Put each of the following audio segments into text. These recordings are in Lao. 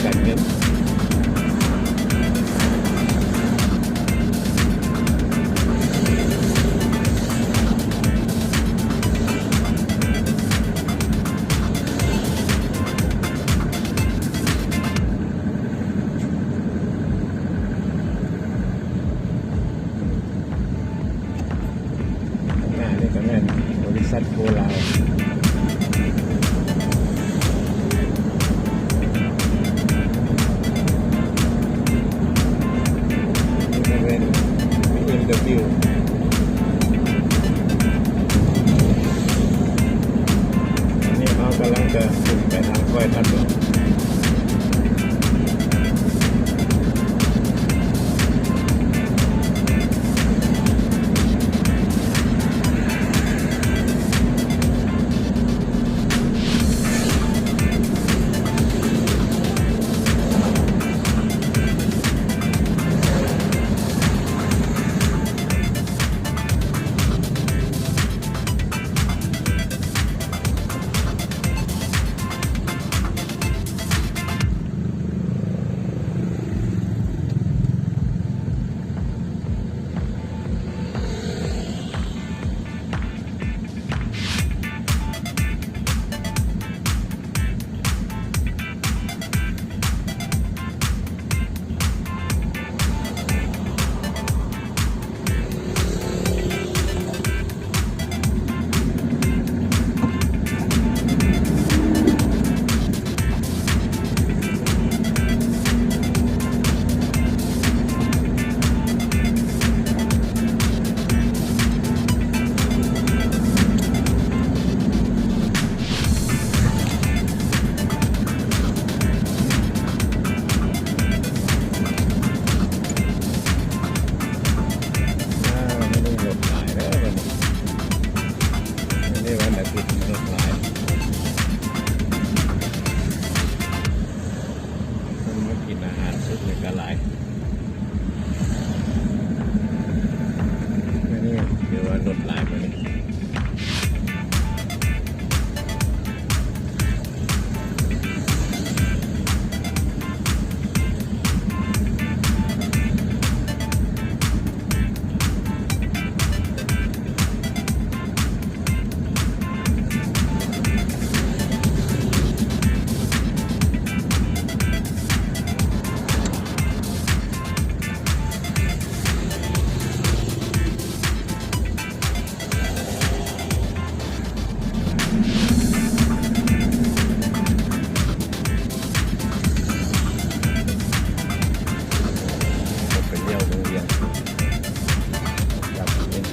ການເງິນ. ຂ້າງໜ້ານີ້ກະແມ່ນບໍລິສັດໂກລາວ ນີ້ກະເປັນ ບີເອັມດັບເບິນ ອັນນີ້ເຮົາກຳລັງຈະຂຶ້ນໄປທາງກ້ອຍທາດຫຼວງ. ອ້າວ ມື້ນີ້ລົດຫຼາຍເດີ ມື້ນີ້ ມື້ນີ້ວັນອາທິດ ລົດຫຼາຍ ຄົນມາກິນອາຫານສຸກນີ້ກະຫຼາຍ. ມື້ນີ້ຖືວ່າລົດຫຼາຍມື້ນີ້. ໄປທ່ຽວເມືອງວຽງ ຢາກໄປເຫັນ.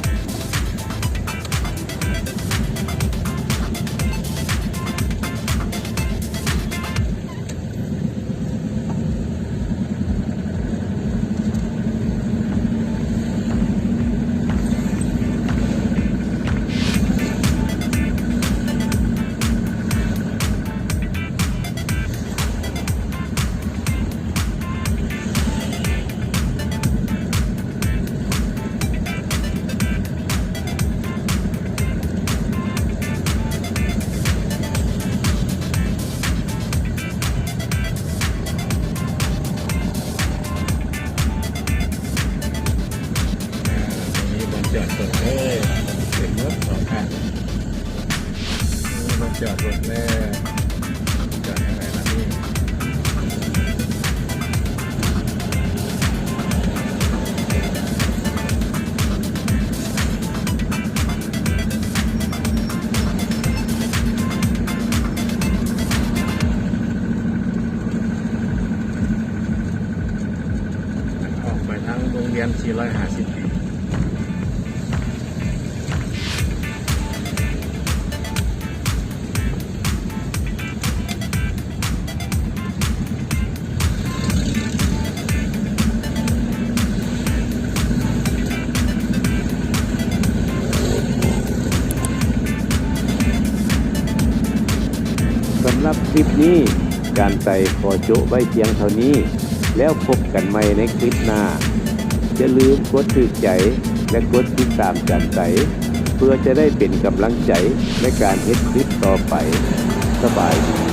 ອ່າ ມີບ່ອນຈອດລົດເລີຍ ເຕັມໝົດສອງຂ້າງ ມີບ່ອນຈອດລົດແລ້ວ ຈອດທາງໃດລະນີ້? ອອກໄປທາງໂຮງຮຽນສີ່ຮ້ອຍຫ້າສິບປີ. ສຳລັບຄລິບນີ້ ຈານໄຕຂໍໂຈະໄວ້ພຽງເທົ່ານີ້ ແລ້ວພົບກັນໃໝ່ໃນຄລິບໜ້າ. ຢ່າລືມກົດຖືກໃຈ ແລະ ກົດຕິດຕາມຈານໄຕ ເພື່ອຈະໄດ້ເປັນກຳລັງໃຈໃນການເຮັດຄລິບຕໍ່ໄປ. ສະບາຍດີ.